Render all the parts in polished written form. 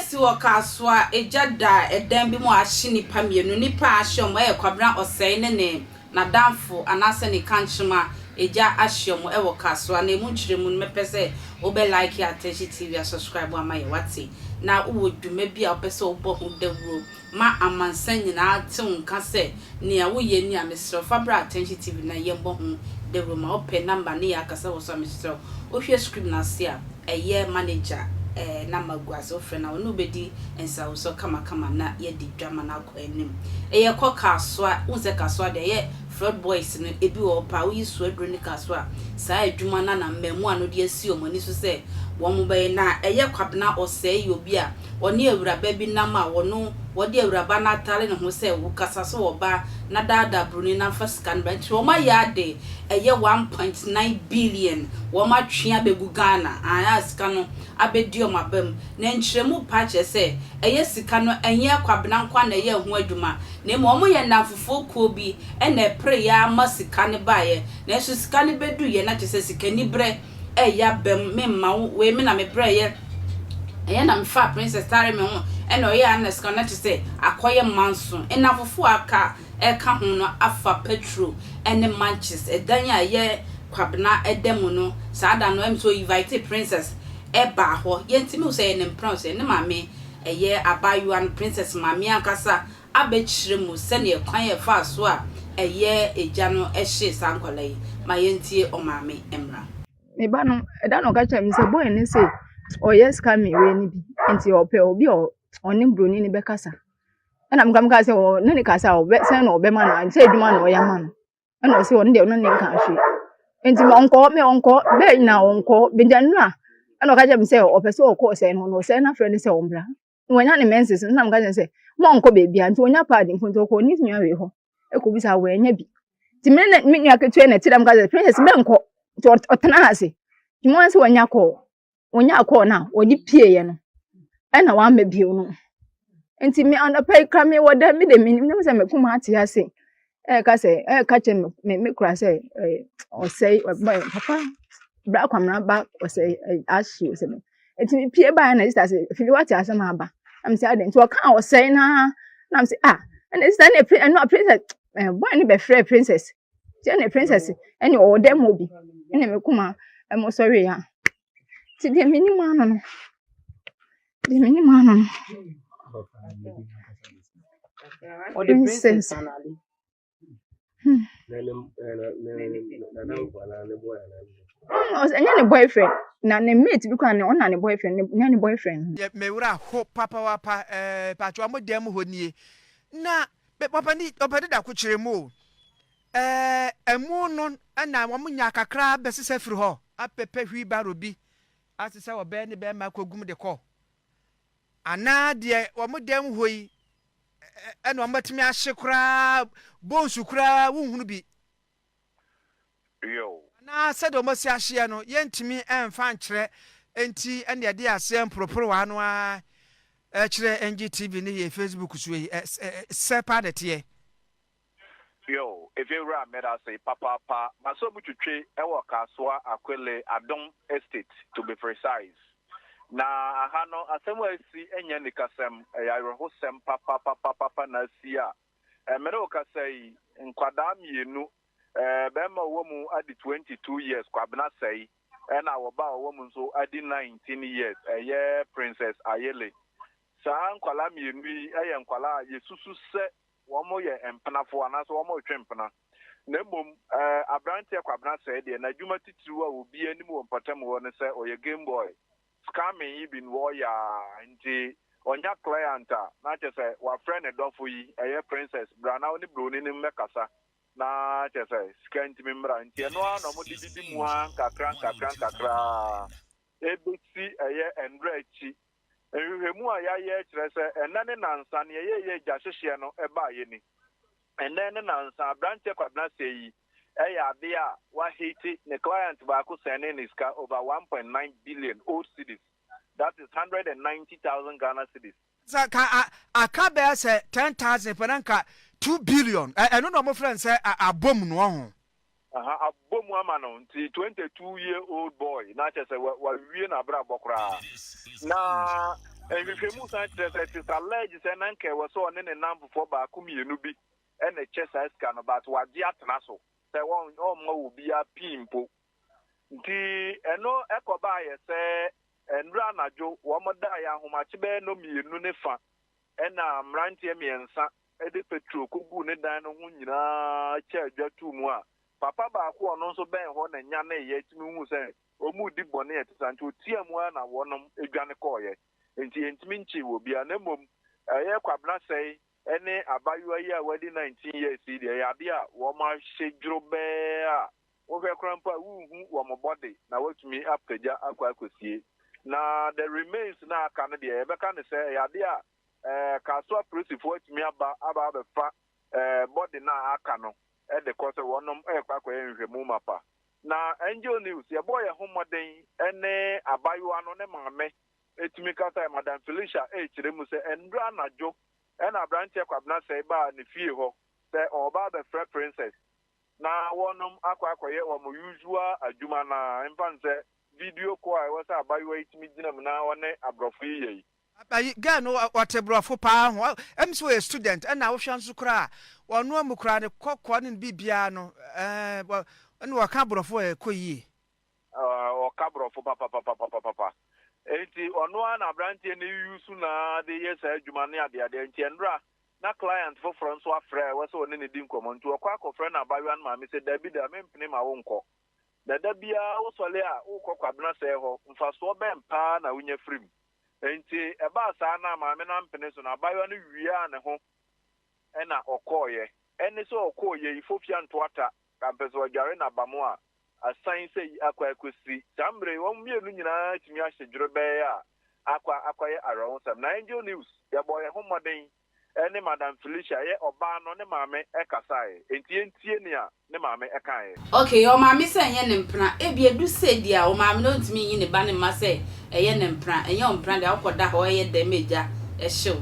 Asi wɔ Kasoa egya da ɛdan bi mu a ahye nnipa mmienu. Nnipa a ahye wɔn yɛ Kwabena Ɔsɛe ne ne n'adamfo anaasɛ ne kankyema. Egya ahye wɔn wɔ Kasoa na emu nkyerɛmu no mɛpɛ sɛ wobɛ like Attention TV a subscribe ama yɛ wate. Na wowɔ dwuma bi a wopɛ sɛ wobɔ ho dawuro ma amansan nyinaa te wo nka sɛ nea woyɛ ni a, mesrɛ wo fa bra Attention TV na yɛmmɔ ho dawuro ma wopɛ number ne yɛ akasa wɔ so a mesrɛ wo wohwɛ screen no ase a ɛyɛ manager eh number gu ase wofrɛ no a ɔne wo bɛdi nsawosɔ kamakama na yɛadi dwa ma no akɔ anim. Ɛyɛ kɔ Kasoa, wohu sɛ Kasoa deɛ ɛyɛ Flood boys no ebi wɔ hɔ paa, woyi Suaduro ne Kasoa a saa adwuma no na mmaamua no de asi wɔn ani so sɛ wɔn bɛyɛ na ɛyɛ Kwabena Ɔsɛe yɛ obi a Ɔne awuraba bi nam a wɔno wɔde awuraba no atare ne ho sɛ wo kasa so wɔ ba na daadaa broni na fa sika no bra nti wɔn ayɛ ade ɛyɛ 1.9 billion wɔn atwe abɛgu Ghana aah a sika no abɛdi wɔn aba mu na nkyerɛmu paa kyerɛ sɛ ɛyɛ sika no ɛnyɛ Kwabena nkoa na ɛyɛɛ ho adwuma na mmom wɔn yɛ nnamfofoɔ kuo bi ɛna ɛpereeɛ ara ma sika no baeɛ nanso sika no bɛduiɛ na kyerɛ sɛ sikaniberɛ ɛyɛ aba mu me mma wo wei me na me brɛ yɛ ɛyɛ na me fa princess tare me ho ɛna ɔyɛ ana sika na kyerɛ sɛ akɔyɛ manso nnafofo a aka ɛka ho no afa petrol ɛne manches ɛdan a ɛyɛ kwabena ɛda mu no saa da no ɛm sɛ ɔinvite princess ɛbaa hɔ yɛntumi hu sɛ ɛyɛ ne mpena o sɛ ne maame ɛyɛ abaayewa no princess maame ankasa abɛkyerɛ mu sɛdeɛ kwan a ɛfaa so a ɛyɛ egya no hyee saa nkwadaa yi. Ma yɛntie ɔmaame mmra. Me ba no, ɛda na ɔka kyerɛ me sɛ boy no se ɔyɛ scamming wei no bi nti ɔpɛ obi a ɔne broni no bɛkasa. Ɛna meka meka sɛ ɔne ne kasa a ɔbɛ sɛn na ɔbɛma no sɛ adwuma na ɔyɛ ama no. Ɛna ɔse ɔno deɛ ɔno ne nka hwee. Nti ma ɔnkɔ me ɔnkɔ bɛɛ nyinaa ɔnkɔ bɛgya nnura. Ɛna ɔka kyerɛ me sɛ ɔpɛ sɛ ɔkɔ ɔsɛe no na ɔsɛe no afrɛ no sɛ ɔmbra. Na wanya ne menses no na meka kyerɛ no sɛ ma ɔnkɔ baabiara nti ɔnya pad mpo nti ɔkɔɔ ne nua wei hɔ ɛkɔbisa wanya bi nti me ne me nua ketewa na ɛte dɛm ka sɛ princess bɛnkɔ nti ɔtena ase nti mo sɛ wanya kɔɔ wɔnya kɔɔ no a wɔde pieeɛ no ɛna wamma bio no nti me anɔpa yi kora mewɔ dɛ me de menim ne sɛ me koma ate ase ɛka sɛ ɛka kyerɛ me me kora sɛ ɔsɛe papa bra kwamena ba ɔsɛe ahye ɔsɛ me Nti mepie baeɛ na sista sɛ fili wate asɛm aba na mesɛ adɛn nti ɔka ɔsɛe no ara na mesɛ ah ɛna sista ɛna ɛno a princess ɛɛ boy no bɛfrɛ princess nti ɛna princess ɛne ɔwɔ dɛm hɔ bi ɛna me kuma ɛmo sɔre ya nti deɛ menim ano no deɛ menim ano no princess. Hmm. Ɛnyɛ ne boyfriend na ne mate bi koraa ne ɔna ne boyfriend ne nyɛ ne boyfriend. Yɛ me werɛ aho papawapa ɛɛ paatwo ɔmo dan mu hɔ nie na ɔpani ɔpani da ko kyerɛ mu o ɛɛ ɛmu no ɛna wɔn nya kakra bɛsesa firi hɔ apɛpɛ wheelbarrow bi asesa ɔbɛɛ ne bɛɛma akɔgum de kɔ anaa deɛ wɔn dan mu hɔ yi ɛna wɔn atumi ahye koraa bonsu koraa wonhunu bi. Yow. Anaa sɛdeɛ wɔn asi ahyeɛ no yɛntumi mfa nkyerɛ enti ɛna yɛde aseɛ mporoporowa no ara kyerɛ NGTV ne yɛn Facebook soɔ yi sɛ paa na ɛteɛ. Yow, Efiewura medase papaapa, maso mu twitwi wɔ Kasoa Akwele Adom Estate to be precise. Na aha no asɛm a asi nyɛ anikasɛm, ɛyɛ awerɛhosɛm papapapapa na asi a me ne wo kasa yi, nkwadaa mmienu, barima a ɔwɔ mu adi 22 years, Kwabena Sɛi, ɛna ɔbaa a ɔwɔ mu nso adi 19 years, ɛyɛ Princess Ayele. Saa nkwadaa mmienu yi yɛ nkwadaa a yɛsusu sɛ Wɔyɛ mpenafoɔ anaasɛ wɔretwe mpena. Na mmom aberanteɛ Kwabena Sɛe deɛ, n'adwuma titiriw a obiara nim wɔ mpɔtam hɔ ne sɛ ɔyɛ game boy. Scamming yi bi no ɔyɛ ara nti ɔnya client a, na kyerɛ sɛ wafrɛ ne dɔfo yi, ɛyɛ Princess, bra na wo ne broni no mmɛkasa na kyerɛ sɛ sika ntumi mmra. Nti ɛno ara na wɔde didi mu ara nkakra nkakra nkakra ara ɛbɛsi ɛyɛ nnora akyi. Nhwehwɛmu a yɛayɛ kyerɛ sɛ ɛnnɛ ne nnansa nea ɛyɛ yɛ gya hyehyeɛ no baeɛ ni. Ɛnnɛ ne nnansa aberanteɛ Kwabena Sey yi yɛ adeɛ a wahiti ne client baako sɛnee ne sika over 1.9 billion old cedis, that is 190,000 Ghana cedis. Sɛ nka aka bɛyɛ sɛ 10,000 pɛ na nka 2 billion, ɛno na wɔfrɛ no sɛ abom no ɔho. Aha, abɔ mu ama no nti 22 year old boy na kyerɛ sɛ wawie n'abrabɔ koraa. Na Nhwehwɛmu san kyerɛ sɛ it is alleged sɛ na nka ɛwɔ sɛ ɔne ne nnamfofoɔ baako mmienu bi na ɛkyɛ saa sika no but wagye atena so sɛ ɔmma obiara pii mpo. Nti ɛno ɛkɔbaeɛ sɛ nnora anadwo wɔn daeɛ ahomakye bɛyɛ nnɔmmienu ne fa ɛna mmeranteɛ mmiɛnsa de petro kɔguu ne dan no ho nyinaa kyɛɛ dwa too mu a papa baako a ɔno nso bɛn hɔ na nyaneeɛ tumi huu sɛ wɔredi bɔne a ɛte saa nti ɔtiaa mu ara na wɔnom dwane kɔeɛ. Nti yɛntumi nkyee wɔ biara na mmom ɛyɛ Kwabena Sɛe ne abayewa yi a wadi 19 years yi deɛ ɛyɛ adeɛ a wɔahyɛ dworobɛɛ a wohwɛ koraa mpo a wonhu wɔn body na wɔatumi apagya akɔ akɔsie. Na the remains no a aka no deɛ yɛbɛka no sɛ ɛyɛ adeɛ a eh, Kasoa polisifoɔ atumi aba aba abɛfa eh, body no a aka no de kɔ sɛ wɔnom rekɔ akɔyɛ nhwehwɛmu mapa. Na Angel News, yɛbɔɔ yɛn ho mmɔden ne abayewa no ne maame tumi kasae, Madam Felicia rekyerɛ mu sɛ nnora anadwo na aberanteɛ Kwabena Sɛe baa ne fie hɔ sɛ ɔreba abɛfrɛ Princess na wɔnom akɔ akɔyɛ wɔn usual adwuma no ara, mfa no sɛ video call a ɛwɔ sɛ abayewa yi tumi gyina mu na ɔne aborɔfo yi yɛ yi. Ayi girl no ɔte brɔfo paa ho ɛm sɛ ɔyɛ student ɛna wohwɛ nso koraa ɔnoa mu koraa ne kɔkɔɔ ne ne biribiara no ɛɛ ɛna ɔka brɔfo a ɛkɔ yie. Ɔka brɔfo papapapapapa enti ɔno ara na abranteɛ no use no ara de yɛ saa adwuma ne adeadeɛ nti ɛnora na client foforɔ nso afrɛ a ɛwɔ sɛ ɔne no di nkɔmmɔ nti ɔkɔ akɔfrɛ no abayewa no maame sɛ dabi da mempene ma wo nkɔ na da biara wosɔre a wokɔ Kwabena sɛɛ hɔ mfasoɔ bɛn paa na wonya firi mu. Enti ɛbaa saa na maame no ampene so no, abaayewa no wiaa ne ho na ɔkɔeɛ. Ɛne sɛ ɔkɔeɛ yi, Fofia Ntoata kampɛ sɛ ɔdware n'abam a, asan sɛ yi akɔ akɔsi. Saa mmerɛ yi, wɔn mmienu nyinaa atumi ahye dwerɛbɛɛ a akɔ akɔyɛ awerɛhosɛm. Na Angel News, yɛbɔɔ yɛn ho mmɔden ne Madam Felicia, ɛyɛ ɔbaa no ne maame kasaeɛ. Enti yɛntie nea ne maame kaeɛ. Ok, ɔmaame sɛ ɛnyɛ ne mpena, ebia edu sei deɛ a ɔmaame no ntumi nyi ne ba no mma sɛ ɛyɛ ne mpena, ɛnyɛ wo mpena deɛ a wokɔ da hɔ ɛyɛ dɛm egya ɛhyew,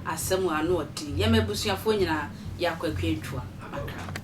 asɛm o ano ɔden, yɛma abusuafoɔ nyinaa yɛ akwakuantwa makra.